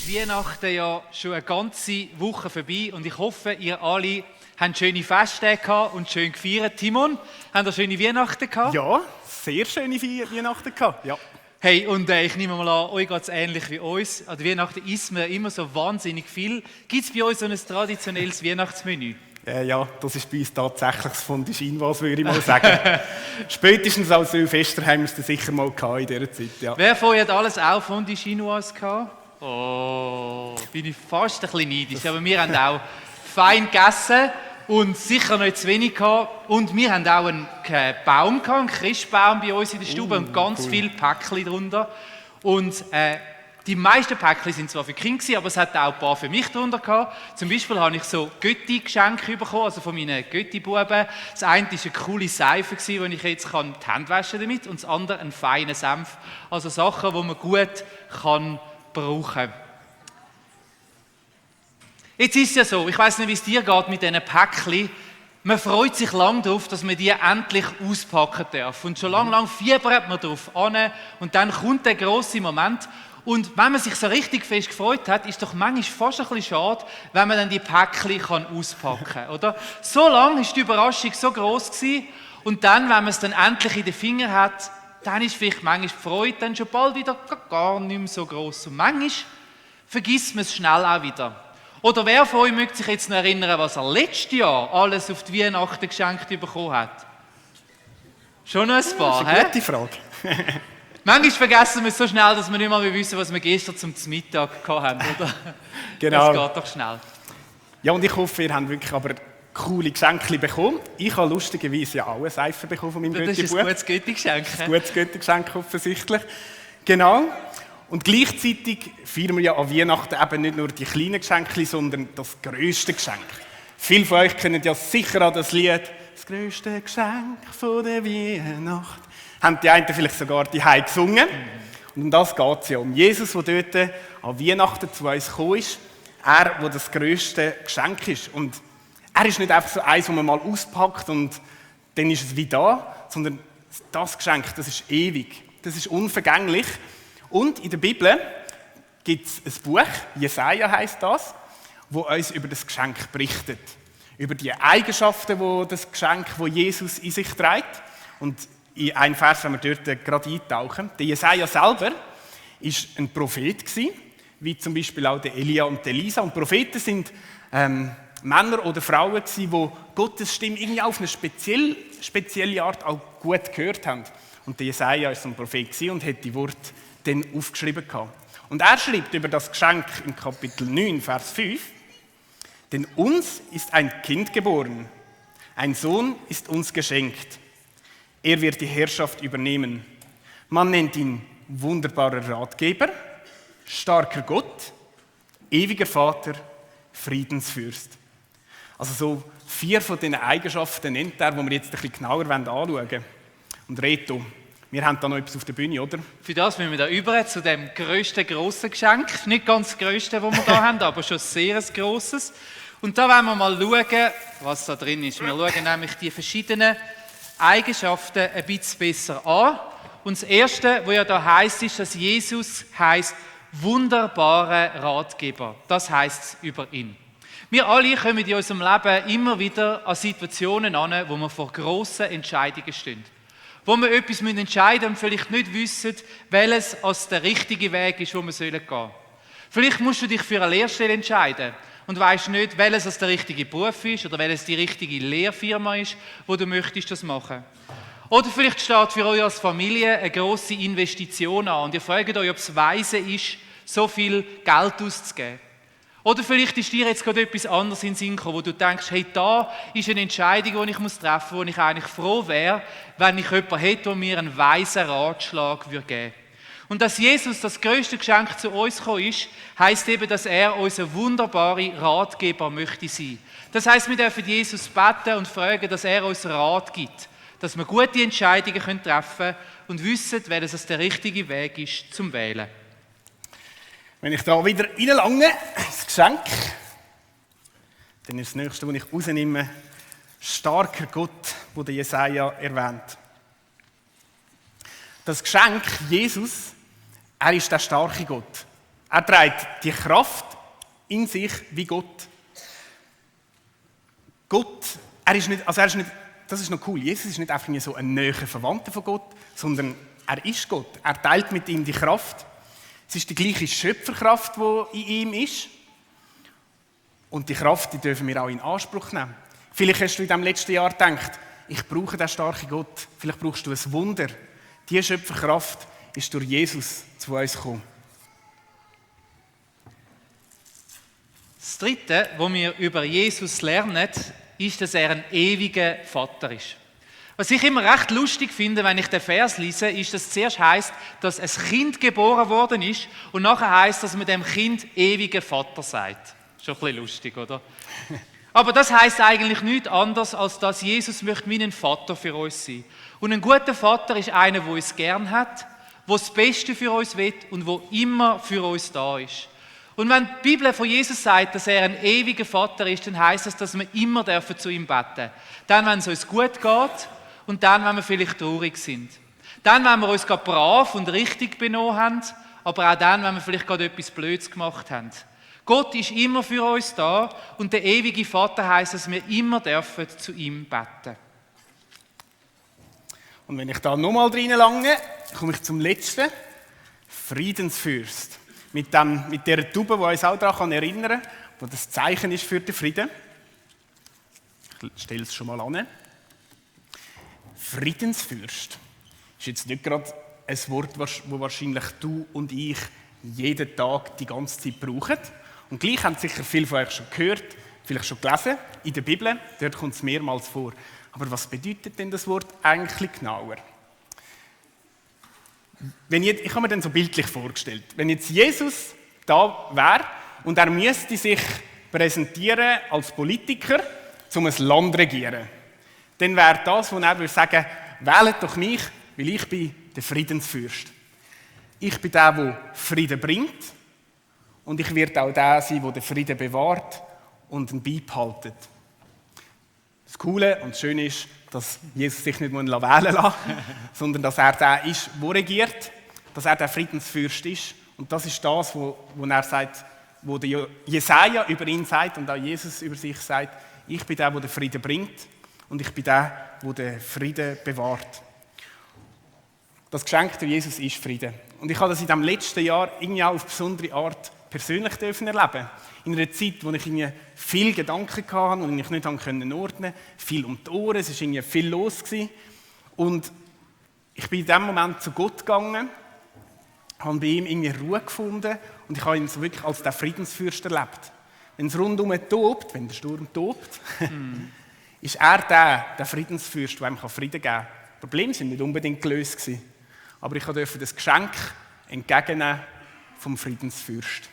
Weihnachten ja schon eine ganze Woche vorbei und ich hoffe, ihr alle habt schöne Festtage gehabt und schön gefeiert. Timon, habt ihr schöne Weihnachten gehabt? Ja, sehr schöne Weihnachten gehabt. Ja. Hey, und ich nehme mal an, euch geht es ähnlich wie uns. An Weihnachten isst man immer so wahnsinnig viel. Gibt es bei euch so ein traditionelles Weihnachtsmenü? Ja, das ist bei uns tatsächlich das Fondue Chinoise, würde ich mal sagen. Spätestens als Silvester haben wir es dann sicher mal gehabt in dieser Zeit. Ja. Wer von euch hat alles auch Fondue Chinoise gehabt? Oh, bin ich fast ein bisschen neidisch. Aber wir haben auch fein gegessen und sicher nicht zu wenig gehabt. Und wir haben auch einen Baum gehabt, einen Christbaum bei uns in der Stube und ganz viele Päckchen drunter. Und die meisten Päckchen sind zwar für Kinder gewesen, aber es hat auch ein paar für mich drunter gehabt. Zum Beispiel habe ich so Götti-Geschenke bekommen, also von meinen Götti-Buben. Das eine war eine coole Seife, wo ich jetzt die Hände waschen damit, und das andere ein feiner Senf. Also Sachen, die man gut kann brauchen. Jetzt ist es ja so, ich weiss nicht, wie es dir geht mit diesen Päckchen. Man freut sich lange darauf, dass man die endlich auspacken darf. Und schon lange fiebert man darauf an. Und dann kommt der grosse Moment. Und wenn man sich so richtig fest gefreut hat, ist es doch manchmal fast ein bisschen schade, wenn man dann die Päckchen auspacken kann, oder? So lange war die Überraschung so gross gewesen. Und dann, wenn man es dann endlich in den Fingern hat, dann ist vielleicht manchmal die Freude dann schon bald wieder gar nicht mehr so gross. Und manchmal vergisst man es schnell auch wieder. Oder wer von euch möchte sich jetzt noch erinnern, was er letztes Jahr alles auf die Weihnachten geschenkt bekommen hat? Schon noch ein paar, Das ist eine gute Frage. Manchmal vergessen wir es so schnell, dass wir nicht mal wissen, was wir gestern zum Mittag hatten, oder? Genau. Das geht doch schnell. Ja, und ich hoffe, ihr habt wirklich aber coole Geschenke bekommen. Ich habe lustigerweise ja auch eine Seife bekommen von meinem Das ist Götti-Bub. ein gutes Götti-Geschenk. Ein gutes Götti-Geschenk offensichtlich. Genau. Und gleichzeitig feiern wir ja an Weihnachten eben nicht nur die kleinen Geschenke, sondern das grösste Geschenk. Viele von euch kennen ja sicher auch das Lied «Das grösste Geschenk von der Weihnacht». Haben die einen vielleicht sogar die Hause gesungen. Und um das geht es ja. Um Jesus, der dort an Weihnachten zu uns gekommen ist. Er, der das grösste Geschenk ist. Und er ist nicht einfach so eins, das man mal auspackt und dann ist es wie da, sondern das Geschenk, das ist ewig. Das ist unvergänglich. Und in der Bibel gibt es ein Buch, Jesaja heisst das, wo uns über das Geschenk berichtet. Über die Eigenschaften, die das Geschenk, wo Jesus in sich trägt. Und in einen Vers, wenn wir dort gerade eintauchen. Der Jesaja selber war ein Prophet, wie zum Beispiel auch der Elia und der Elisa. Und Propheten sind Männer oder Frauen, die Gottes Stimme irgendwie auf eine spezielle Art auch gut gehört haben. Und der Jesaja war so ein Prophet und hat die Worte dann aufgeschrieben. Und er schreibt über das Geschenk im Kapitel 9, Vers 5, denn uns ist ein Kind geboren, ein Sohn ist uns geschenkt. Er wird die Herrschaft übernehmen. Man nennt ihn wunderbarer Ratgeber, starker Gott, ewiger Vater, Friedensfürst. Also so 4 von diesen Eigenschaften nennt er, die wir jetzt ein bisschen genauer anschauen wollen. Und Reto, wir haben da noch etwas auf der Bühne, oder? Für das müssen wir da über zu dem grössten grossen Geschenk. Nicht ganz das grösste, das wir hier haben, aber schon sehr ein grosses. Und da wollen wir mal schauen, was da drin ist. Wir schauen nämlich die verschiedenen Eigenschaften ein bisschen besser an. Und das Erste, was ja da heisst, ist, dass Jesus heisst wunderbarer Ratgeber. Das heisst es über ihn. Wir alle kommen in unserem Leben immer wieder an Situationen an, wo wir vor grossen Entscheidungen stehen. Wo wir etwas entscheiden müssen und vielleicht nicht wissen, welches als der richtige Weg ist, wo wir gehen sollen. Vielleicht musst du dich für eine Lehrstelle entscheiden und weisst nicht, welches als der richtige Beruf ist oder welches die richtige Lehrfirma ist, wo du möchtest das machen. Oder vielleicht steht für euch als Familie eine grosse Investition an und ihr fragt euch, ob es weise ist, so viel Geld auszugeben. Oder vielleicht ist dir jetzt gerade etwas anderes in den Sinn gekommen, wo du denkst, hey, da ist eine Entscheidung, die ich treffen muss, wo ich eigentlich froh wäre, wenn ich jemanden hätte, der mir einen weisen Ratschlag geben würde. Und dass Jesus das grösste Geschenk zu uns gekommen ist, heisst eben, dass er unser wunderbarer Ratgeber möchte sein. Das heisst, wir dürfen Jesus beten und fragen, dass er uns Rat gibt, dass wir gute Entscheidungen treffen können und wissen, welches der richtige Weg ist zum Wählen. Wenn ich da wieder reinlange, das Geschenk, dann ist das Nächste, was ich rausnehme, starker Gott, wo der Jesaja erwähnt. Das Geschenk, Jesus, er ist der starke Gott. Er trägt die Kraft in sich wie Gott. Gott, er ist nicht, das ist noch cool, Jesus ist nicht einfach so ein näher Verwandter von Gott, sondern er ist Gott. Er teilt mit ihm die Kraft. Es ist die gleiche Schöpferkraft, die in ihm ist. Und die Kraft, die dürfen wir auch in Anspruch nehmen. Vielleicht hast du in diesem letzten Jahr gedacht, ich brauche den starken Gott. Vielleicht brauchst du ein Wunder. Diese Schöpferkraft ist durch Jesus zu uns gekommen. Das Dritte, was wir über Jesus lernen, ist, dass er ein ewiger Vater ist. Was ich immer recht lustig finde, wenn ich den Vers lese, ist, dass es zuerst heisst, dass ein Kind geboren worden ist und nachher heisst, dass man dem Kind ewiger Vater sagt. Schon ein bisschen lustig, oder? Aber das heisst eigentlich nichts anderes, als dass Jesus möchte wie ein Vater für uns sein. Und ein guter Vater ist einer, der uns gern hat, der das Beste für uns will und der immer für uns da ist. Und wenn die Bibel von Jesus sagt, dass er ein ewiger Vater ist, dann heisst das, dass wir immer zu ihm beten dürfen. Dann, wenn es uns gut geht und dann, wenn wir vielleicht traurig sind. Dann, wenn wir uns gerade brav und richtig benommen haben, aber auch dann, wenn wir vielleicht gerade etwas Blödes gemacht haben. Gott ist immer für uns da und der ewige Vater heisst, dass wir immer zu ihm beten. Und wenn ich da nochmal reinlange, komme ich zum letzten. Friedensfürst. Mit dieser Taube, die uns auch daran erinnern kann, wo das Zeichen ist für den Frieden. Ich stelle es schon mal an. Friedensfürst ist jetzt nicht gerade ein Wort, das wahrscheinlich du und ich jeden Tag die ganze Zeit brauchen. Und gleich haben sicher viele von euch schon gehört, vielleicht schon gelesen, in der Bibel, dort kommt es mehrmals vor. Aber was bedeutet denn das Wort eigentlich genauer? Ich habe mir dann so bildlich vorgestellt, wenn jetzt Jesus da wäre und er müsste sich präsentieren als Politiker, um ein Land zu regieren, dann wäre das, wo er würde sagen, wählt doch mich, weil ich bin der Friedensfürst. Ich bin der, der Frieden bringt und ich werde auch der sein, der den Frieden bewahrt und ihn beibehaltet. Das Coole und das Schöne ist, dass Jesus sich nicht wählen lassen, sondern dass er der ist, der regiert, dass er der Friedensfürst ist. Und das ist das, wo er sagt, wo der Jesaja über ihn sagt und auch Jesus über sich sagt, ich bin der, der den Frieden bringt und ich bin der, der den Frieden bewahrt. Das Geschenk durch Jesus ist Frieden. Und ich habe das in diesem letzten Jahr irgendwie auch auf besondere Art persönlich erleben. In einer Zeit, wo ich irgendwie viel Gedanken hatte und ich nicht ordnen konnte, viel um die Ohren, es war irgendwie viel los. Und ich bin in diesem Moment zu Gott gegangen, habe bei ihm irgendwie Ruhe gefunden und ich habe ihn so wirklich als den Friedensfürst erlebt. Wenn es rundum tobt, wenn der Sturm tobt, ist er der Friedensfürst, der einem Frieden geben kann. Die Probleme waren nicht unbedingt gelöst gewesen, aber ich durfte das Geschenk entgegennehmen vom Friedensfürst.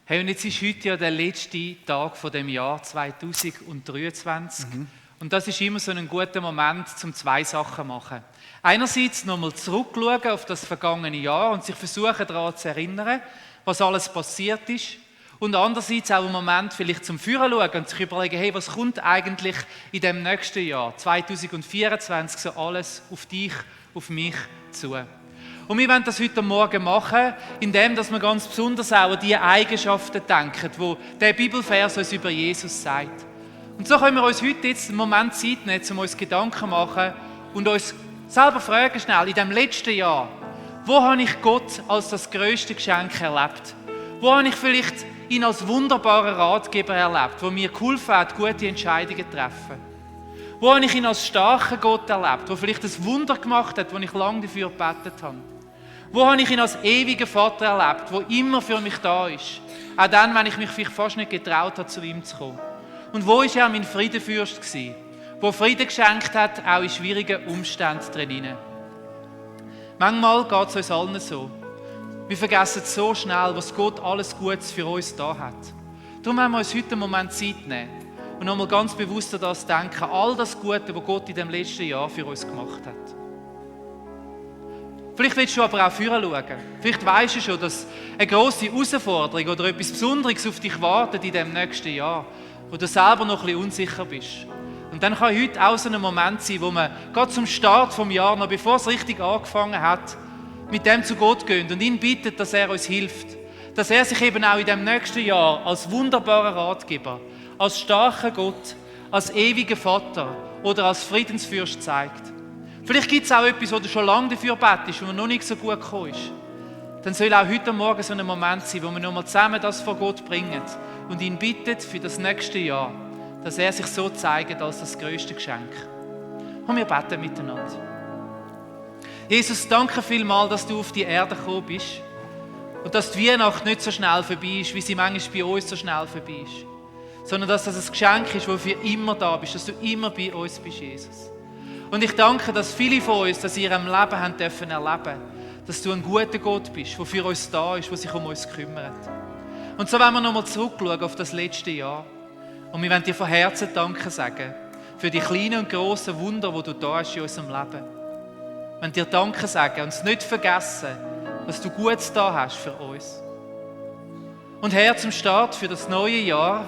Hey, und jetzt ist heute ja der letzte Tag von dem Jahr 2023. Und das ist immer so ein guter Moment, um zwei Sachen zu machen. Einerseits nochmal zurückschauen auf das vergangene Jahr und sich versuchen daran zu erinnern, was alles passiert ist. Und andererseits auch einen Moment vielleicht zum Führen schauen und sich überlegen, hey, was kommt eigentlich in dem nächsten Jahr, 2024, so alles auf dich, auf mich zu. Und wir wollen das heute Morgen machen, indem wir ganz besonders auch an die Eigenschaften denken, die der Bibelvers uns über Jesus sagt. Und so können wir uns heute jetzt einen Moment Zeit nehmen, um uns Gedanken zu machen und uns selber fragen schnell, in diesem letzten Jahr, wo habe ich Gott als das grösste Geschenk erlebt? Wo habe ich vielleicht ihn als wunderbaren Ratgeber erlebt, der mir geholfen hat, gute Entscheidungen zu treffen? Wo habe ich ihn als starken Gott erlebt, der vielleicht ein Wunder gemacht hat, wo ich lange dafür gebetet habe? Wo habe ich ihn als ewigen Vater erlebt, der immer für mich da ist? Auch dann, wenn ich mich vielleicht fast nicht getraut habe, zu ihm zu kommen. Und wo war er mein Friedenfürst gewesen, der Frieden geschenkt hat, auch in schwierigen Umständen drinnen? Manchmal geht es uns allen so. Wir vergessen so schnell, was Gott alles Gutes für uns da hat. Darum wollen wir uns heute einen Moment Zeit nehmen und nochmal ganz bewusst an das denken, all das Gute, was Gott in dem letzten Jahr für uns gemacht hat. Vielleicht willst du aber auch vorher schauen. Vielleicht weisst du schon, dass eine grosse Herausforderung oder etwas Besonderes auf dich wartet in dem nächsten Jahr, wo du selber noch ein bisschen unsicher bist. Und dann kann heute auch so ein Moment sein, wo man gerade zum Start des Jahres, noch bevor es richtig angefangen hat, mit dem zu Gott gehen und ihn bitten, dass er uns hilft. Dass er sich eben auch in dem nächsten Jahr als wunderbarer Ratgeber, als starker Gott, als ewiger Vater oder als Friedensfürst zeigt. Vielleicht gibt es auch etwas, wo du schon lange dafür betest und noch nicht so gut gekommen ist. Dann soll auch heute Morgen so ein Moment sein, wo wir nochmal zusammen das vor Gott bringen und ihn bitten für das nächste Jahr, dass er sich so zeigt als das grösste Geschenk. Und wir beten miteinander. Jesus, danke vielmals, dass du auf die Erde gekommen bist und dass die Weihnacht nicht so schnell vorbei ist, wie sie manchmal bei uns so schnell vorbei ist, sondern dass das ein Geschenk ist, wo du für immer da bist, dass du immer bei uns bist, Jesus. Und ich danke, dass viele von uns das in ihrem Leben haben dürfen erleben, dass du ein guter Gott bist, der für uns da ist, der sich um uns kümmert. Und so wollen wir nochmal zurückschauen auf das letzte Jahr. Und wir wollen dir von Herzen Danke sagen für die kleinen und grossen Wunder, die du da hast in unserem Leben. Wir wollen dir Danke sagen und es nicht vergessen, was du Gutes da hast für uns. Und Herr, zum Start für das neue Jahr,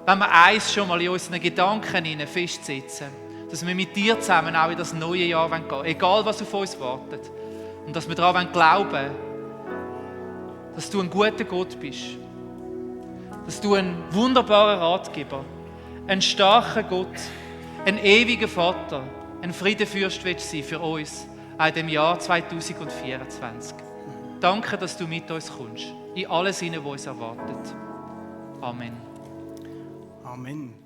wenn wir eins schon mal in unseren Gedanken festsetzen, dass wir mit dir zusammen auch in das neue Jahr gehen wollen, egal was auf uns wartet. Und dass wir daran glauben wollen, dass du ein guter Gott bist. Dass du ein wunderbarer Ratgeber, ein starker Gott, ein ewiger Vater, ein Friedenfürst willst sein für uns auch in dem Jahr 2024. Danke, dass du mit uns kommst, in alles hinein, was uns erwartet. Amen. Amen.